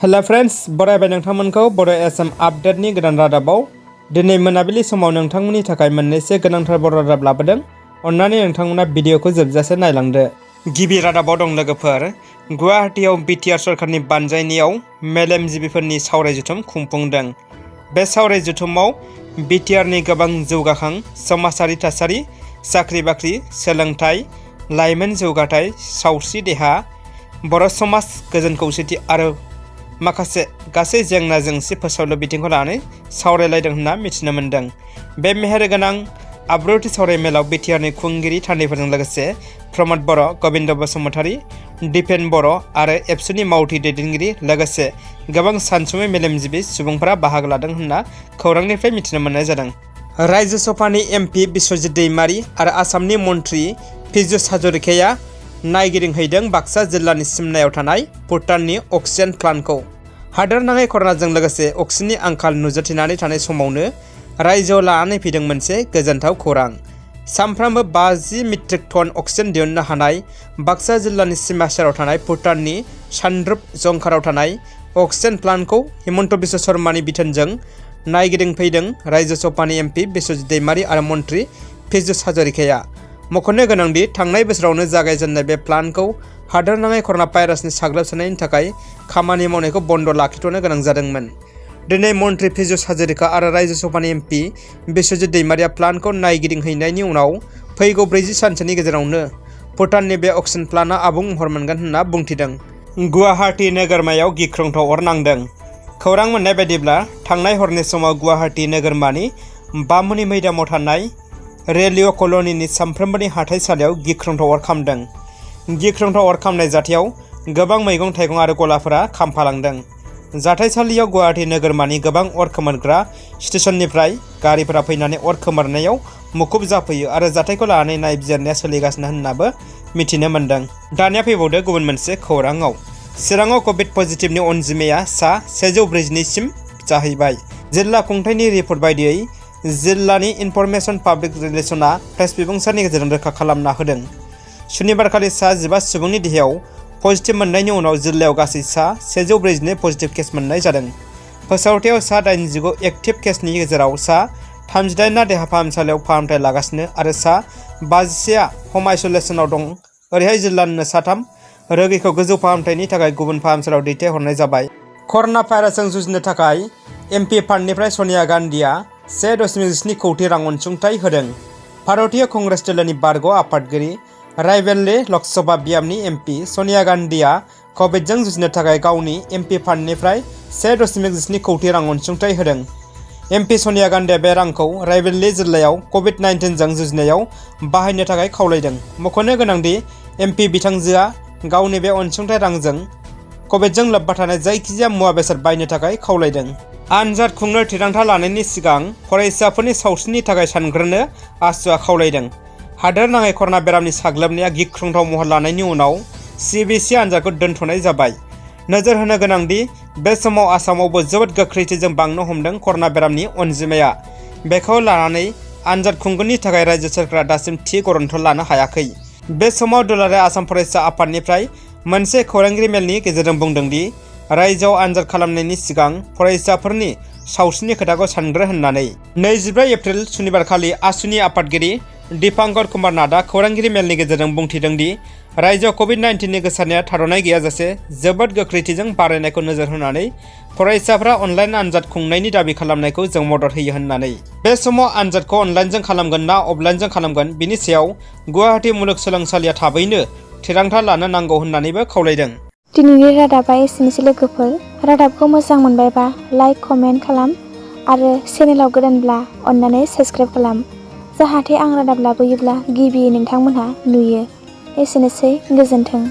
Hello friends, बरायबाय नोंथांमोनखौ बर' SM आपडेटनि गोदान रादाबाव। दिनै मोनाबिलि समाव नोंथांमोननि थाखाय मोननैसो गोनांथार बर' रादाब लाबोदों। अन्नानै नोंथांमोना भिडिअखौ जोबजासे नायलांदो। गिबि रादाबाव दं लोगोफोर, गुवाहाटीआव बिटिआर सरकारनि बानजायनायाव मेलेमजिबिफोरनि सावराय जथुम खुंफुंदों। बे सावराय जथुमाव बिटिआरनि गोबां जौगाखां समाजारि थासारि, साख्रि बाख्रि, सोलोंथाइ, लाइमोन जौगाथाय, सावस्रि देहा, बर' समाज, गोजोन खौसेथि आरो माखासे गासै जेंना जेंसि फोसावलु बिथिंखौ लानानै सावरायलायदों होनना मिथिनो मोन्दों। बे मेहेरगोनां आब्रुथि सावरायमेलाव बिटिआरनि खुंगिरि थान्दैफोरजों लोगोसे प्रमद बर', गबिन्द बसुमतारी, दिपेन बर' आरो एबसुनि मावथि दैदेनगिरि लोगोसे गोबां सानसुमै मेलेमजिबि सुबुंफोरा बाहागो लादों होनना खौरांनिफ्राय मिथिनो मोननाय जादों। रायजो सभानि एमपि बिस्वजित दैमारी आरो आसामनि मन्थ्रि पीयूष हाजरिकाया नायगिदिंहैदों बाक्सा जिल्लानि सिमनायाव थानाय भुटाननि अक्सिजेन प्लान्टखौ। हादोरनाङै कर'नाजों लोगोसे अक्सिजेननि आंखाल नुजाथिनानै थानाय समावनो रायजोआव लानानै फैदों मोनसे गोजोनथाव खौरां। सानफ्रामबो 50 मेट्रिक टन अक्सिजेन दिहुननो हानाय बाक्सा जिल्लानि सिमा सेराव थानाय भुटाननि सानद्रुप जंखाराव थानाय अक्सिजेन प्लान्टखौ हिमन्त बिश्व शर्मानि बिथोनजों नायगिदिंफैदों रायजो सभानि एमपि बिस्वजित दैमारी आरो मन्थ्रि पीयूष हाजरिकाया। मख'नो गोनांदि थांनाय बोसोरावनो जागायजेननाय बे प्लान्टखौ हादोरनाङै कर'ना भाइरासनि साग्लोबसारनायनि थाखाय खामानि मावनायखौ बन्द' लाखिथ'नो गोनां जादोंमोन। दिनै मन्थ्रि पीयूष हाजरिका आरो रायजो सभानि एमपि बिस्वजित दैमारीया प्लान्टखौ नायगिदिंहैनायनि उनाव फैगौ 40 सानसोनि गेजेरावनो भुटाननि बे अक्सिजेन प्लान्टआ आबुं महर मोनगोन होनना बुंथिदों। गुवाहाटी नोगोरमायाव गिख्रंथाव अर नांदों। खौरां मोननाय बायदिब्ला थांनाय हरनि समाव गुवाहाटी नोगोरमानि बामुनि मैदामाव थानाय रेलिय' कल'निनि सानफ्रोमबोनि हाथाइसालियाव गिख्रंथाव अर खामदों। गिख्रंथाव अर खामनाय जाथायाव गोबां मैगं थाइगं आरो गलाफोरा खामफालांदों। जाथाइसालियाव गुवाहाटी नोगोरमानि गोबां अर खोमोरग्रा स्टेशननिफ्राय गारिफोरा फैनानै अर खोमोरनायाव मुखुब जाफैयो आरो जाथायखौ लानानै नायबिजिरनाया सोलिगासिनो होननाबो मिथिनो मोन्दों। दानिया फैबावदो गुबुन मोनसे खौराङाव। चिराङाव कभिड पजिटिभनि अनजिमाया सा 142 सिम जाहैबाय। जिल्ला खुंथायनि रिपर्ट बायदियै जिल्लानि इनफरमेशन पाब्लिक रिलेशनआ प्रेस बिबुंसारनि गेजेरजों रोखा खालामना होदों। सुनिबारखालि सा 15 सुबुंनि देहायाव पजिटिभ मोननायनि उनाव जिल्लायाव गासै सा 142 पजिटिभ केस मोननाय जादों। फोसावथायाव सा 89 एक्टिभ केसनि गेजेराव सा 38 देहा फाहामसालियाव फाहामथाय लागासिनो आरो सा 51 हम आइसोलेसनाव दं। ओरैहाय जिल्लानिनो सा 3 रोगिखौ गोजौ फाहामथायनि थाखाय गुबुन फाहामसालियाव दैथायहरनाय जाबाय। कर'ना भाइरासजों जुजिनो थाखाय एमपि फान्डनिफ्राय सनिया गान्धीआ 1.7 कौटि रां अनसुंथाइ होदों। भारतीय कंग्रेस दोलोनि बारग' आफादगिरि रायबेरेली लकसभा बियाबनि एमपि सनिया गान्धीआ कभिडजों जुजिनो थाखाय गावनि एमपि फान्डनिफ्राय 1.7 कौटि रां अनसुंथाइ होदों। एमपि सनिया गान्धीआ बे रांखौ रायबेरेली जिल्लायाव कभिड-19 जों जुजिनायाव बाहायनो थाखाय खावलायदों। मख'नो गोनांदि एमपि बिथांजोआ गावनि बे अनसुंथाइ रांजों कभिडजों लोब्बा थानाय जायखिजाया मुवा बेसाद बायनो थाखाय खावलायदों। आनजाद खुंनो थिरांथा लानायनि सिगां फरायसाफोरनि सावस्रिनि थाखाय सानग्रोनो आसुआ खावलायदों। हादोरनाङै कर'ना बेरामनि साग्लोबनाया गिख्रंथाव महर लानायनि उनाव सिबिएसइ आनजादखौ दोनथ'नाय जाबाय। नोजोर होनो गोनांदि बे समाव आसामावबो जोबोद गोख्रैथिजों बांनो हमदों कर'ना बेरामनि अनजिमाया। बेखौ लानानै आनजाद खुंगोननि थाखाय रायजो सोरखारा दासिम थि गरन्थ लानो हायाखै। बे समाव दुलाराय आसाम फरायसा आफादनिफ्राय मोनसे खौरांगिरि मेलनि गेजेरजों बुंदों दि रायजोआव आनजाद खालामनायनि सिगां फरायसाफोरनि सावस्रिनि खोथाखौ सानग्रो होननानै। 24 एप्रिल सुनिबारखालि आसुनि आफादगिरि दीपांकर कुमार नाथआ खौरांगिरि मेलनि गेजेरजों बुंथिदों दि रायजोआव कभिड-19नि गोसारनाया थाद'नाय गैयाजासे जोबोद गोख्रैथिजों बारायनायखौ नोजोर होनानै फरायसाफ्रा अनलाइन आनजाद खुंनायनि दाबि खालामनायखौ जों मदद होयो होननानै। बे समाव आनजादखौ अनलाइनजों खालामगोन ना अफलाइनजों खालामगोन बिनि सायाव गुवाहाटी मुलुगसोलोंसालिया थाबैनो थिरांथा लानो नांगौ होननानैबो खावलायदों। दिनैनि रादाबा एसेनोसै लोगोफोर। रादाबखौ मोजां मोनबायबा लाइक कमेन्ट खालाम आरो चेनेलाव गोदानब्ला अन्नानै साबस्क्राइब खालाम, जाहाथे आं रादाब लाबोयोब्ला गिबियै नोंथांमोनहा नुयो। एसेनोसै, गोजोन्थों।